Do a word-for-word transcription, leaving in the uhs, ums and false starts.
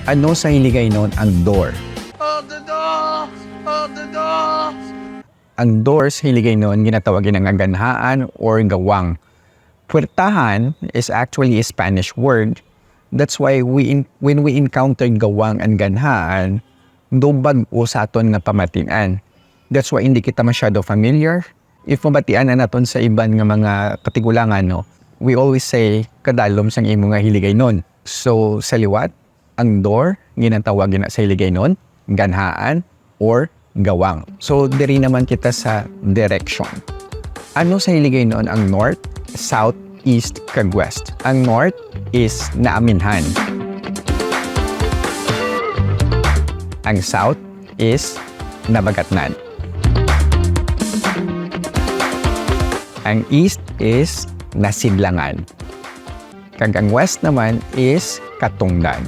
Ano sa Hiligaynon ang door? Ang door sa Hiligaynon ginatawag nga ganhaan or gawang. Puwertahan is actually a Spanish word. That's why we in, when we encounter gawang and ganhaan, do bag-o sa aton nga pamatin-an. That's why hindi kita masyado familiar. If mabatian na naton sa iban nga mga katigulangan, no, we always say, "Kadalom sang imo nga Hiligaynon." So, sa liwat, ang door, ginatawag gina sa Hiligaynon, ganhaan, or gawang. So, diri naman kita sa direction. Ano sa Hiligaynon ang north, south, east, kag west? Ang north is naaminhan. Ang south is nabagatnan. Ang east is nasidlangan. Kag ang west naman is katungdan.